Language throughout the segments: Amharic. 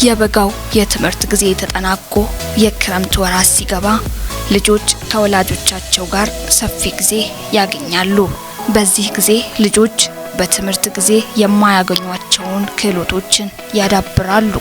የበጋው የትምህርት ጊዜ ተጠናቆ የክረምት ወራት ሲገባ ልጆች ከወላጆቻቸው ጋር ሰፊ ጊዜ ያገኛሉ። በዚህ ጊዜ ልጆች በትምህርት ጊዜ የማያገኟቸውን ክህሎቶችን ያዳብራሉ።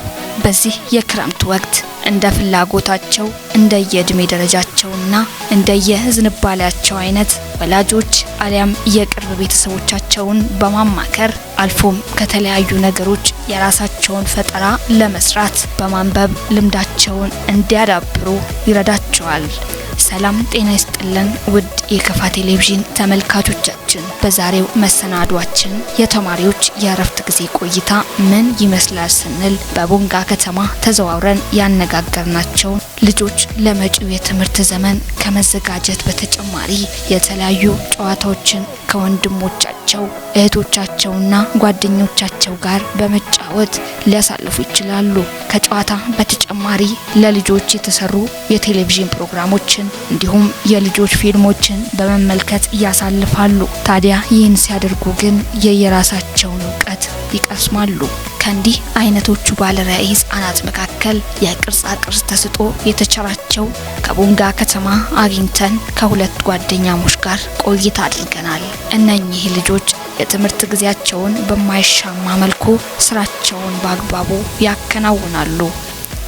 በዚህ የክረምት ወቅት እንደ ፍላጎታቸው፣ እንደየእድሜ ደረጃቸውና እንደየዝንባሌያቸው አይነት ወላጆች አሊያም የቅርብ ቤተሰቦቻቸውን በማማከር፣ አልፎም ከተለያዩ ነገሮች የራሳቸውን ፈጠራ ለመስራት በማንበብ ልምዳቸውን እንዲያዳብሩ ይረዳቸዋል። ሰላም ጤና ይስጥልን ውድ የከፋ ቴሌቪዥን ተመልካቾቻችን፣ በዛሬው መሰናዷችን የተማሪዎች የእረፍት ጊዜ ቆይታ ምን ይመስላል ስንል በቦንጋ ከተማ ተዘዋውረን ያነጋገርናቸው ልጆች ለመጪው የትምህርት ዘመን ከመዘጋጀት በተጨማሪ የተለያዩ ጨዋታዎችን ከወንድሞቻቸው፣ እህቶቻቸውና ጓደኞቻቸው ጋር በመጫወት ሊያሳልፉ ይችላሉ። ከጨዋታ በተጨማሪ ለልጆች የተሰሩ የቴሌቪዥን ፕሮግራሞችን እንዲሁም የልጆች ፊልሞችን በመመልከት ያሳልፋሉ። ታዲያ ይህን ሲያደርጉ ግን የየራሳቸውን እውቀት ይቀስማሉ። ከእንዲህ አይነቶቹ ባለራዕይ ህጻናት መካከል የቅርጻ ቅርጽ ተሰጥኦ የተቸራቸው ከቦንጋ ከተማ አግኝተን ከሁለት ጓደኛሞች ጋር ቆይታ አድርገናል። እነኚህ ልጆች የትምህርት ጊዜያቸውን በማይሻማ መልኩ ስራቸውን በአግባቡ ያከናውናሉ።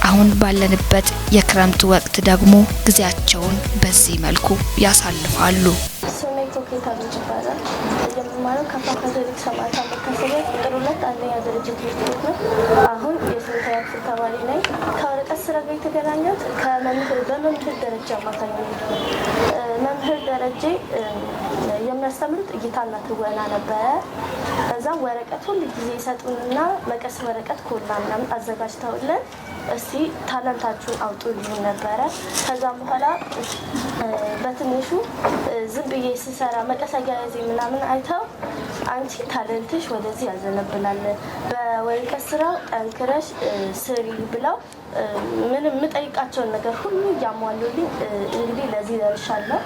አሁን ባለንበት የክረምት ወቅት ደግሞ ጊዜያቸውን በዚህ መልኩ ያሳልፋሉ። ስሜ ቶኬታ ልጅ ይባላል። የምማረው ከፋ ካቶሊክ ሰማዕታት መታሰቢያ ቁጥር 2 አንደኛ ደረጃ ትምህርት ቤት ነው። አሁን የስምንተኛ ክፍል ተማሪ ነኝ። ከወረቀት ስራ ጋር የተገናኘሁት ከመምህር በመምህር ደረጃ አማካኝነት ነው። መምህር ደረጀ የሚያስተምሩት እይታና ትወና ነበረ። ከዛም ወረቀት ሁል ጊዜ ይሰጡንና መቀስ፣ ወረቀት፣ ኮላ ምናምን አዘጋጅተውልን እስቲ talent ኣችሁን አውጡ ይሉን ነበረ። ከዛም በኋላ በትንሹ ዝም ብዬ ስሰራ መቀስ አያያዜ ምናምን አይተው አንቺ talent ሽ ወደዚህ ያዘነብላል፣ በወረቀት ስራው ጠንክረሽ ስሪ ብለው ምንም የምጠይቃቸውን ነገር ሁሉ እያሟሉልኝ እንግዲህ ለዚህ ደርሻለሁ።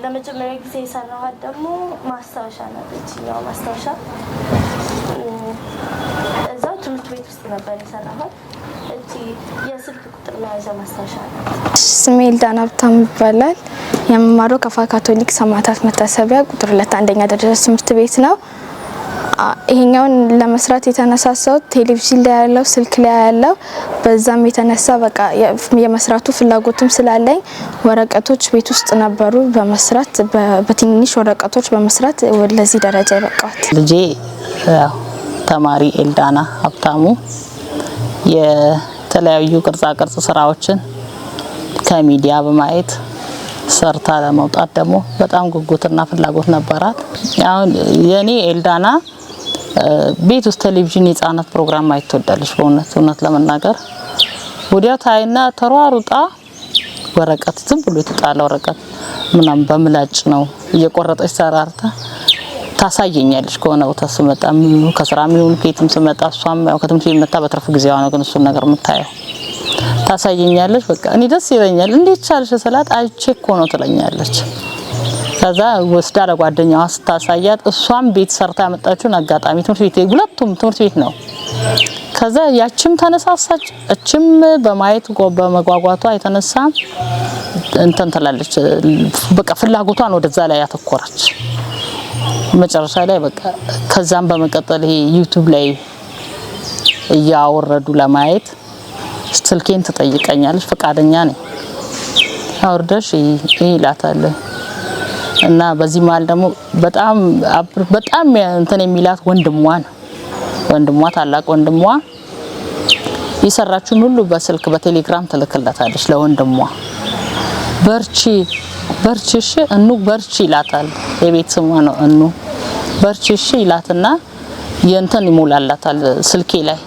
ለመጀመሪያ ጊዜ የሰራኋት ደግሞ ማስታወሻ ናት። ይችኛዋ ማስታወሻ እዛው ትምህርት ቤት ውስጥ ነበር የሰራኋት። እቺ የስልክ ቁጥር መያዣ ማስታወሻ ናት። ስሜ ኤልዳና ሀብታሙ ይባላል። የምማረው ከፋ ካቶሊክ ሰማዕታት መታሰቢያ ቁጥር 2 አንደኛ ደረጃ ትምህርት ቤት ነው። ይሄኛውን ለመስራት የተነሳሳሁት ቴሌቪዥን ላይ ያለው፣ ስልክ ላይ ያለው፣ በዛም የተነሳ በቃ የመስራቱ ፍላጎትም ስላለኝ ወረቀቶች ቤት ውስጥ ነበሩ፣ በመስራት በትንንሽ ወረቀቶች በመስራት ለዚህ ደረጃ የበቃሁት። ልጄ ያው ተማሪ ኤልዳና ሀብታሙ የተለያዩ ቅርጻ ቅርጽ ስራዎችን ከሚዲያ በማየት ሰርታ ለመውጣት ደግሞ በጣም ጉጉትና ፍላጎት ነበራት። አሁን የኔ ኤልዳና ቤት ውስጥ ቴሌቪዥን የህጻናት ፕሮግራም ማየት ትወዳለች። በእውነት እውነት ለመናገር ወዲያው ታይና ተሯሩጣ ወረቀት፣ ዝም ብሎ የተጣለ ወረቀት ምናምን በምላጭ ነው እየቆረጠች ሰራርታ ታሳየኛለች። ከሆነ ቦታ ስመጣ፣ ከስራ የሚሆን ከየትም ስመጣ፣ እሷም ያው ከትምህርት ቤት መታ በትርፍ ጊዜዋ ነው ግን እሱን ነገር የምታየው፣ ታሳየኛለች። በቃ እኔ ደስ ይለኛል። እንዴት ቻልሽ ስላት አይቼ እኮ ነው ትለኛለች። ከዛ ወስዳ ለጓደኛዋ ስታሳያት እሷም ቤት ሰርታ ያመጣችውን አጋጣሚ ትምህርት ቤት፣ ሁለቱም ትምህርት ቤት ነው። ከዛ ያችም ተነሳሳች፣ እችም በማየት በመጓጓቷ የተነሳ እንትን ትላለች። በቃ ፍላጎቷን ወደዛ ላይ ያተኮረች። መጨረሻ ላይ በቃ ከዛም በመቀጠል ይሄ YouTube ላይ እያወረዱ ለማየት ስልኬን ትጠይቀኛለች። ፈቃደኛ ነኝ፣ አውርደሽ ይሄ ይላታል። እና በዚህ መሀል ደግሞ በጣም በጣም እንትን የሚላት ወንድሟ ነው። ወንድሟ፣ ታላቅ ወንድሟ የሰራችውን ሁሉ በስልክ በቴሌግራም ትልክለታለች ለወንድሟ። በርቺ በርቺ እሺ እኑ በርቺ ይላታል። የቤት ስሟ ነው እኑ። በርቺ እሺ ይላትና የእንትን ይሞላላታል ስልኬ ላይ፣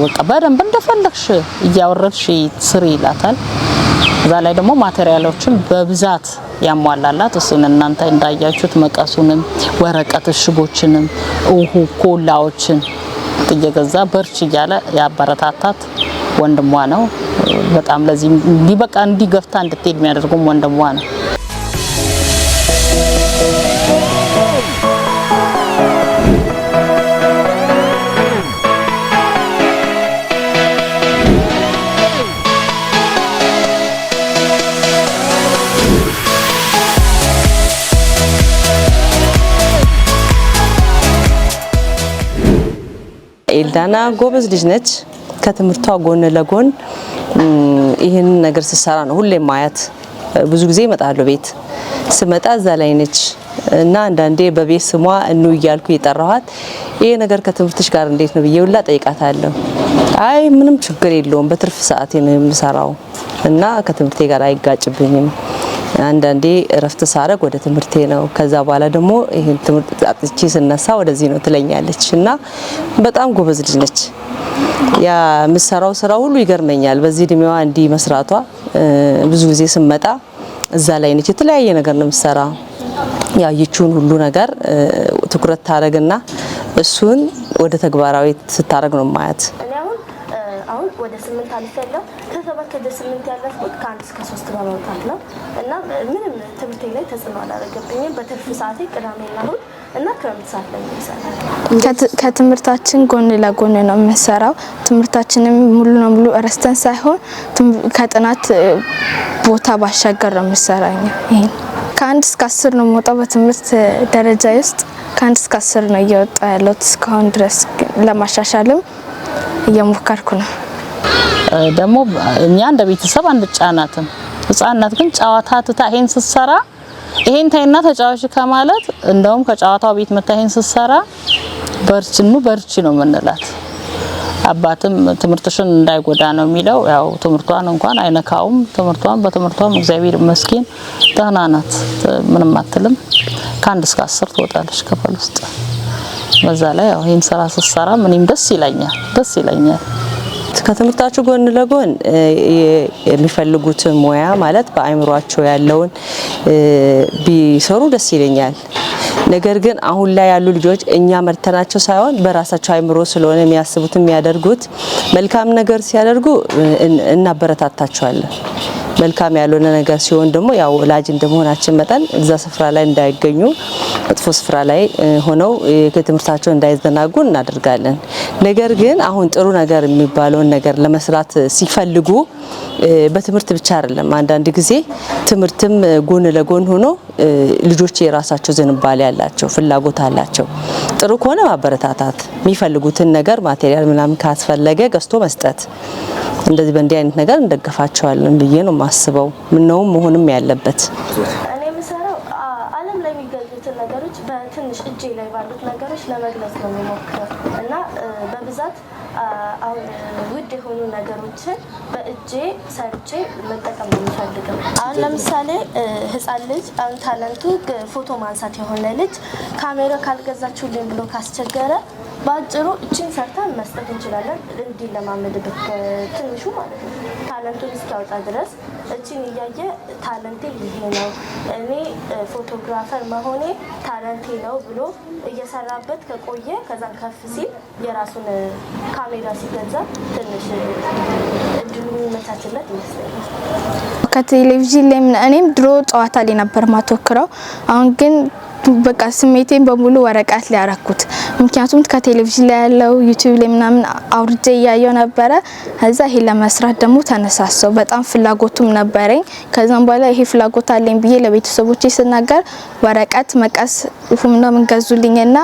በቃ በደንብ እንደፈለግሽ እያወረድሽ ስሪ ይላታል። እዛ ላይ ደግሞ material ኦችን በብዛት ያሟላላት። እሱን እናንተ እንዳያችሁት መቀሱንም፣ ወረቀት እሽጎችንም፣ ውሁ ኮላዎችን እየገዛ በርች እያለ ያበረታታት ወንድሟ ነው። በጣም ለዚህ እንዲበቃ እንዲገፍታ እንድትሄድ የሚያደርጉም ወንድሟ ነው። ኤልዳና ጎበዝ ልጅ ነች። ከትምህርቷ ጎን ለጎን ይህንን ነገር ስትሰራ ነው ሁሌም ማያት። ብዙ ጊዜ እመጣለሁ፣ ቤት ስመጣ እዛ ላይ ነች እና አንዳንዴ በቤት ስሟ እኑ እያልኩ የጠራኋት ይሄ ነገር ከትምህርትሽ ጋር እንዴት ነው ብዬ ሁላ ጠይቃታለሁ። አይ ምንም ችግር የለውም፣ በትርፍ ሰዓቴ ነው የምሰራው እና ከትምህርቴ ጋር አይጋጭብኝም። አንዳንዴ እረፍት ሳረግ ወደ ትምህርቴ ነው፣ ከዛ በኋላ ደግሞ ይሄን ትምህርት አጥቼ ስነሳ ወደዚህ ነው ትለኛለች እና በጣም ጎበዝ ልጅ ነች። ያ የምትሰራው ስራ ሁሉ ይገርመኛል። በዚህ እድሜዋ እንዲህ መስራቷ። ብዙ ጊዜ ስመጣ እዛ ላይ ነች። የተለያየ ነገር ነው የምትሰራ። ያየችውን ሁሉ ነገር ትኩረት ታረግና እሱን ወደ ተግባራዊ ስታረግ ነው ማያት። እኔ አሁን ወደ 8 አልፌያለሁ። ከ7 ወደ 8 ያለፍኩት ከ1 እስከ 3 በመውጣት ነው እና ምንም ትምህርቴ ላይ ተጽዕኖ አላደረገብኝም። በትርፍ ሰዓቴ ቅዳሜና እሁድ እና ክረምት ሰዓት ላይ ይሰራል። ከትምህርታችን ጎን ለጎን ነው የምንሰራው። ትምህርታችንም ሙሉ ለሙሉ ረስተን ሳይሆን ከጥናት ቦታ ባሻገር ነው የምንሰራው። ይሄን ከ1 እስከ 10 ነው የምወጣው። በትምህርት ደረጃ ውስጥ ከ1 እስከ 10 ነው እየወጣ ያለሁት እስካሁን ድረስ። ለማሻሻልም እየሞከርኩ ነው። ደግሞ እኛ እንደ ቤተሰብ አንጫናትም። ህጻናት ግን ጨዋታ ትታ ይሄን ስትሰራ ይሄን ታይና ተጫዋች ከማለት እንደውም ከጨዋታው ቤት መታ ይሄን ስትሰራ በርቺኑ በርቺ ነው የምንላት። አባትም ትምህርትሽን እንዳይጎዳ ነው የሚለው። ያው ትምህርቷን እንኳን አይነካውም። ትምህርቷን በትምህርቷም እግዚአብሔር ይመስገን ደህና ናት፣ ምንም አትልም። ከ1 እስከ 10 ትወጣለች ክፍል ውስጥ። በዛ ላይ ያው ይሄን ስራ ስትሰራ እኔም ደስ ይለኛል፣ ደስ ይለኛል። ከትምህርታቸው ጎን ለጎን የሚፈልጉትን ሙያ፣ ማለት በአእምሯቸው ያለውን ቢሰሩ ደስ ይለኛል። ነገር ግን አሁን ላይ ያሉ ልጆች እኛ መርተናቸው ሳይሆን በራሳቸው አእምሮ ስለሆነ የሚያስቡት የሚያደርጉት፣ መልካም ነገር ሲያደርጉ እናበረታታቸዋለን። መልካም ያልሆነ ነገር ሲሆን ደግሞ ያው ወላጅ እንደመሆናችን መጠን እዛ ስፍራ ላይ እንዳይገኙ፣ መጥፎ ስፍራ ላይ ሆነው ከትምህርታቸው እንዳይዘናጉ እናደርጋለን። ነገር ግን አሁን ጥሩ ነገር የሚባለውን ነገር ለመስራት ሲፈልጉ በትምህርት ብቻ አይደለም። አንዳንድ ጊዜ ትምህርትም ጎን ለጎን ሆኖ ልጆች የራሳቸው ዝንባሌ ያላቸው፣ ፍላጎት አላቸው። ጥሩ ከሆነ ማበረታታት፣ የሚፈልጉትን ነገር material ምናምን ካስፈለገ ገዝቶ መስጠት፣ እንደዚህ በእንዲህ አይነት ነገር እንደገፋቸዋለን ብዬ ነው የማስበው። ምነውም መሆንም ያለበት። እኔ የምሰራው ዓለም ላይ የሚገኙትን ነገሮች በትንሽ እጄ ላይ ባሉት ነገሮች ለመግለጽ ነው የምሞክረው እና በብዛት አሁን ውድ የሆኑ ነገሮችን በእጄ ሰርቼ መጠቀም ነው የምፈልገው። አሁን ለምሳሌ ሕፃን ልጅ አሁን talent ኡ ፎቶ ማንሳት የሆነ ልጅ ካሜራ ካልገዛችሁልኝ ብሎ ካስቸገረ በአጭሩ እችን ሰርተን መስጠት እንችላለን። እንዲለማመድበት በትንሹ ማለት ነው። Talent ኡን እስኪያወጣ ድረስ እችን እያየ talent ኤ ይሄ ነው፣ እኔ photographer መሆኔ talent ኤ ነው ብሎ እየሰራበት ከቆየ ከዛን ከፍ ሲል የራሱን ካሜራ ሲገዛ ትንሽ እድሉ የሚመቻችለት ይመስለኛል። ከቴሌቪዥን ላይ እኔም ድሮ ጨዋታ ላይ ነበር ማተኩረው። አሁን ግን በቃ ስሜቴን በሙሉ ወረቀት ላይ ያረኩት። ምክንያቱም ከቴሌቪዥን ላይ ያለው YouTube ላይ ምናምን አውርጄ እያየው ነበረ። ከዛ ይሄ ለመስራት ደግሞ ተነሳሳው። በጣም ፍላጎቱም ነበረኝ። ከዛም በኋላ ይሄ ፍላጎት አለኝ ብዬ ለቤተሰቦቼ ስናገር ወረቀት፣ መቀስ ምናምን ገዙልኝና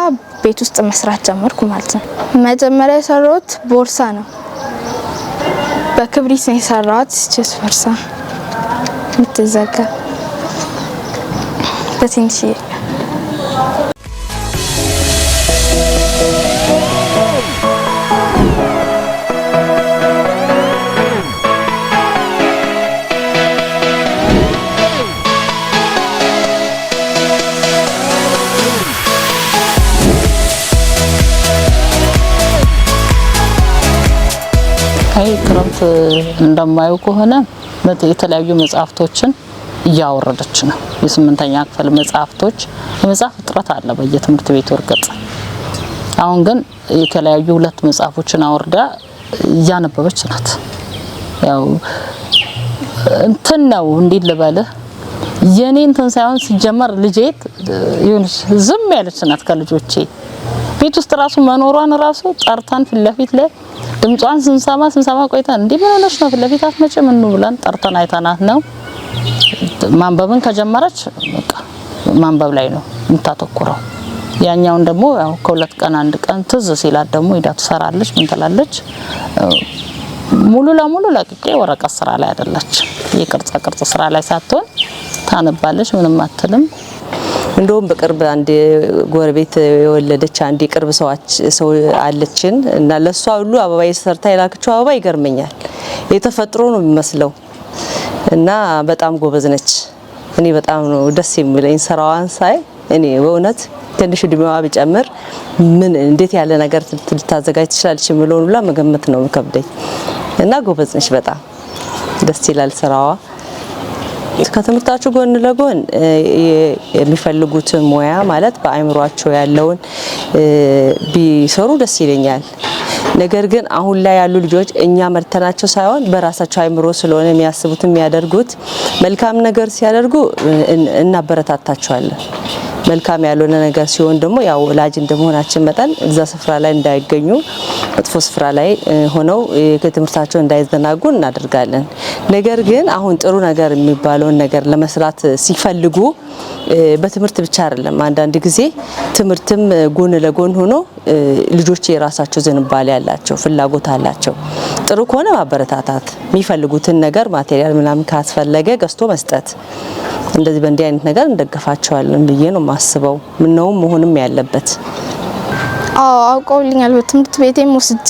ቤት ውስጥ መስራት ጀመርኩ ማለት ነው። መጀመሪያ የሰራሁት ቦርሳ ነው። በክብሪት ነው የሰራሁት። ቼስ ቦርሳ የምትዘጋ በትንሽዬ። አይ ክረምት እንደማየው ከሆነ የተለያዩ መጽሐፍቶችን እያወረደች ነው። የስምንተኛ ክፍል መጽሐፍቶች፣ የመጽሐፍ እጥረት አለ በየትምህርት ቤቱ እርግጥ። አሁን ግን የተለያዩ ሁለት መጽሐፎችን አውርዳ እያነበበች ናት። ያው እንትን ነው፣ እንዴት ልበልህ፣ የኔ እንትን ሳይሆን ሲጀመር ልጄ ይሁንሽ ዝም ያለች ናት። ከልጆቼ ቤት ውስጥ ራሱ መኖሯን ራሱ ጠርተን ፊት ለፊት ላይ ድምጿን ስንሰማ ስንሰማ ቆይተን እንዲህ ምን ሆነሽ ነው ፊት ለፊት አትመጭም እንኑ ብለን ጠርተን አይተናት ነው። ማንበብን ከጀመረች በቃ ማንበብ ላይ ነው የምታተኩረው። ያኛውን ደግሞ ያው ከሁለት ቀን አንድ ቀን ትዝ ሲላት ደግሞ ሂዳ ትሰራለች። ምን ትላለች? ሙሉ ለሙሉ ለቅቄ ወረቀት ስራ ላይ አይደለች፣ የቅርጻ ቅርጽ ስራ ላይ ሳትሆን ታነባለች። ምንም አትልም። እንደውም በቅርብ አንድ ጎረቤት የወለደች አንድ የቅርብ ሰው አለችን እና ለሷ ሁሉ አበባ ሰርታ የላከችው አበባ ይገርመኛል። የተፈጥሮ ነው የሚመስለው እና በጣም ጎበዝ ነች። እኔ በጣም ነው ደስ የሚለኝ ስራዋን ሳይ። እኔ በእውነት ትንሽ እድሜዋ ቢጨምር ምን እንዴት ያለ ነገር ልታዘጋጅ ትችላለች የሚለውን ሁላ መገመት ነው የሚከብደኝ። እና ጎበዝ ነች፣ በጣም ደስ ይላል ስራዋ። ከትምህርታቸው ጎን ለጎን የሚፈልጉትን ሙያ ማለት በአእምሯቸው ያለውን ቢሰሩ ደስ ይለኛል። ነገር ግን አሁን ላይ ያሉ ልጆች እኛ መርተናቸው ሳይሆን በራሳቸው አእምሮ ስለሆነ የሚያስቡት የሚያደርጉት፣ መልካም ነገር ሲያደርጉ እናበረታታቸዋለን። መልካም ያልሆነ ነገር ሲሆን ደግሞ ያው ወላጅ እንደመሆናችን መጠን እዛ ስፍራ ላይ እንዳይገኙ፣ መጥፎ ስፍራ ላይ ሆነው ከትምህርታቸው እንዳይዘናጉ እናደርጋለን። ነገር ግን አሁን ጥሩ ነገር የሚባለውን ነገር ለመስራት ሲፈልጉ በትምህርት ብቻ አይደለም። አንዳንድ ጊዜ ትምህርትም ጎን ለጎን ሆኖ ልጆች የራሳቸው ዝንባሌ ያላቸው፣ ፍላጎት አላቸው። ጥሩ ከሆነ ማበረታታት፣ የሚፈልጉትን ነገር material ምናምን ካስፈለገ ገዝቶ መስጠት፣ እንደዚህ በእንዲህ አይነት ነገር እንደገፋቸዋለን ብዬ ነው የማስበው። ምነውም መሆንም ያለበት። አዎ፣ አውቀውልኛል። በትምህርት ቤቴም ወስጄ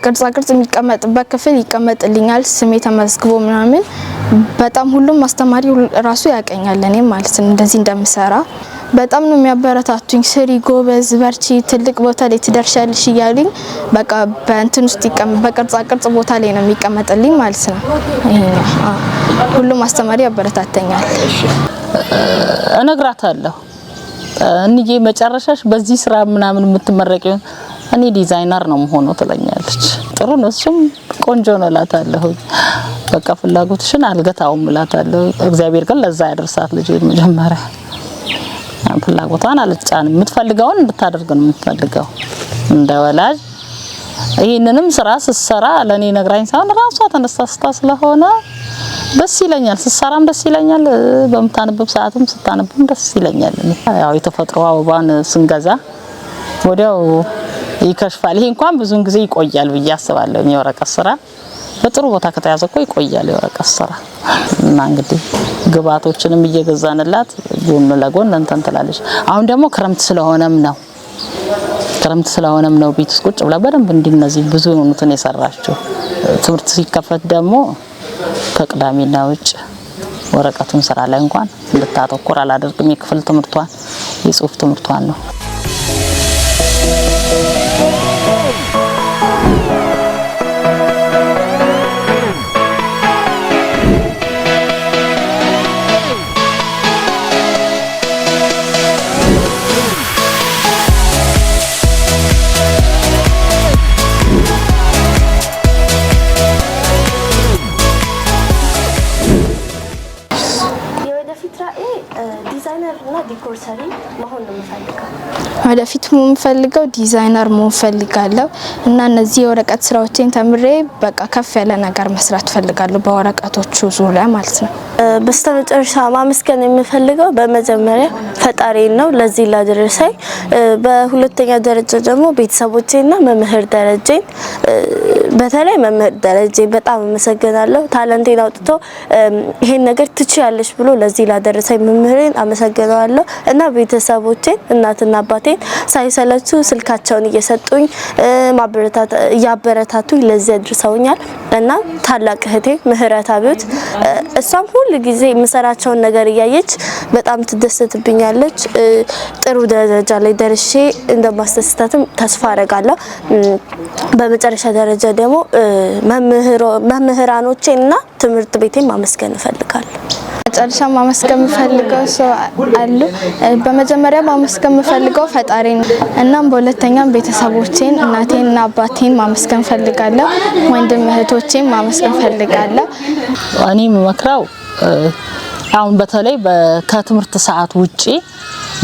ቅርጻ ቅርጽ የሚቀመጥበት ክፍል ይቀመጥልኛል፣ ስሜ ተመዝግቦ ምናምን። በጣም ሁሉም አስተማሪ ራሱ ያቀኛል እኔም ማለት ነው እንደዚህ እንደምሰራ። በጣም ነው የሚያበረታቱኝ። ስሪ፣ ጎበዝ፣ በርቺ፣ ትልቅ ቦታ ላይ ትደርሻለሽ እያሉኝ በቃ በእንትን ውስጥ በቅርጻ ቅርጽ ቦታ ላይ ነው የሚቀመጥልኝ ማለት ነው። ይሄኛው አዎ፣ ሁሉም አስተማሪ ያበረታተኛል። እነግራታለሁ፣ እንዬ መጨረሻሽ በዚህ ስራ ምናምን የምትመረቂው እኔ ዲዛይነር ነው የምሆነው ትለኛለች። ጥሩ ነው፣ እሱም ቆንጆ ነው እላታለሁ። በቃ ፍላጎትሽን አልገታውም እላታለሁ። እግዚአብሔር ግን ለዛ ያደርሳት ልጅ። መጀመሪያ ፍላጎቷን አልጫንም። የምትፈልገውን እንድታደርግ ነው የምትፈልገው እንደ ወላጅ። ይህንንም ስራ ስትሰራ ለኔ ነግራኝ ሳይሆን ራሷ ተነሳስታ ስለሆነ ደስ ይለኛል። ስትሰራም ደስ ይለኛል። በምታነብብ ሰዓትም ስታነብም ደስ ይለኛል። ያው የተፈጥሮ አበባን ስንገዛ ወዲያው ይከሽፋል። ይሄ እንኳን ብዙን ጊዜ ይቆያል ብዬ አስባለሁ። የወረቀት ስራ በጥሩ ቦታ ከተያዘ እኮ ይቆያል የወረቀት ስራ። እና እንግዲህ ግብአቶችንም እየገዛንላት ጎን ለጎን እንትን ትላለች። አሁን ደግሞ ክረምት ስለሆነም ነው ቤት ውስጥ ቁጭ ብላ በደንብ እንዲነዚህ ብዙ የሆኑትን የሰራችው። ትምህርት ሲከፈት ደግሞ ከቅዳሜና ውጭ ወረቀቱን ስራ ላይ እንኳን እንድታተኩር አላደርግም። የክፍል ትምህርቷን የጽሁፍ ትምህርቷን ነው። የወደፊት ራዕዬ ዲዛይነር እና decor ሰሪ መሆን ነው የምፈልገው። ወደፊት የምፈልገው ዲዛይነር መሆን ፈልጋለሁ እና እነዚህ የወረቀት ስራዎችን ተምሬ በቃ ከፍ ያለ ነገር መስራት ፈልጋለሁ በወረቀቶቹ ዙሪያ ማለት ነው። በስተመጨረሻ ማመስገን የምፈልገው በመጀመሪያ ፈጣሪን ነው ለዚህ ላደረሰኝ። በሁለተኛ ደረጃ ደግሞ ቤተሰቦቼና መምህር ደረጀን፣ በተለይ መምህር ደረጀ በጣም አመሰግናለሁ። Talent ኤን አውጥቶ ይሄን ነገር ትችያለሽ ብሎ ለዚህ ላደረሰኝ መምህሬን አመሰግነዋለሁ እና ቤተሰቦቼን፣ እናትና አባቴን ሳይሰለቹ ስልካቸውን እየሰጡኝ እያበረታቱኝ ለዚህ አድርሰውኛል እና ታላቅ እህቴ ምህረት አብዮት፣ እሷም ሁል ጊዜ የምሰራቸውን ነገር እያየች በጣም ትደሰትብኛለች። ጥሩ ደረጃ ላይ ደርሼ እንደማስደስታትም ተስፋ አረጋለሁ። በመጨረሻ ደረጃ ደግሞ መምህራኖቼን እና ትምህርት ቤቴን ማመስገን እፈልጋለሁ። መጨረሻ ማመስገን የምፈልገው ሰው አሉ። በመጀመሪያ ማመስገን የምፈልገው ፈጣሪን፣ እናም በሁለተኛም ቤተሰቦቼን፣ እናቴን እና አባቴን ማመስገን ፈልጋለሁ። ወንድም እህቶቼን ማመስገን ፈልጋለሁ። እኔ የምመክረው አሁን በተለይ ከትምህርት ሰዓት ውጪ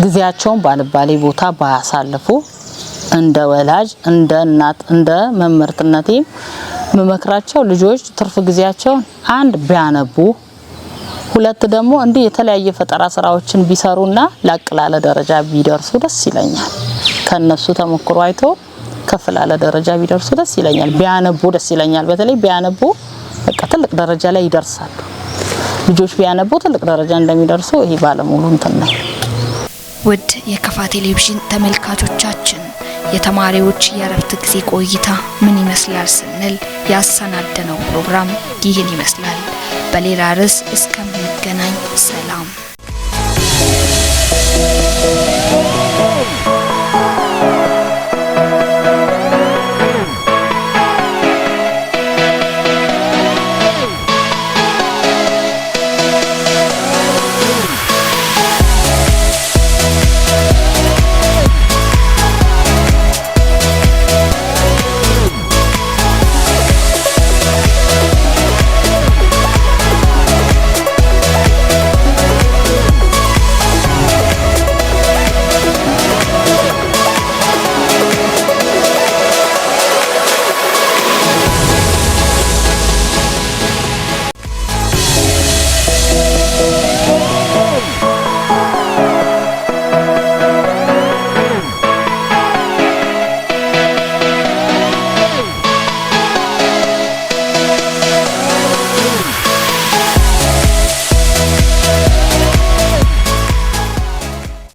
ጊዜያቸውን ባልባሌ ቦታ ባያሳልፉ፣ እንደ ወላጅ፣ እንደ እናት፣ እንደ መምህርትነቴ የምመክራቸው ልጆች ትርፍ ጊዜያቸውን አንድ ቢያነቡ፣ ሁለት ደግሞ እንዲህ የተለያየ ፈጠራ ስራዎችን ቢሰሩና ላቅ ላለ ደረጃ ቢደርሱ ደስ ይለኛል። ከነሱ ተሞክሮ አይቶ ከፍ ላለ ደረጃ ቢደርሱ ደስ ይለኛል። ቢያነቡ ደስ ይለኛል። በተለይ ቢያነቡ በቃ ትልቅ ደረጃ ላይ ይደርሳሉ። ልጆች ቢያነቡ ትልቅ ደረጃ እንደሚደርሱ ይሄ ባለሙሉ እንትን ነው። ውድ የከፋ ቴሌቪዥን ተመልካቾቻችን፣ የተማሪዎች የእረፍት ጊዜ ቆይታ ምን ይመስላል ስንል ያሰናደነው ፕሮግራም ይህን ይመስላል። በሌላ ርዕስ እስከምንገናኝ።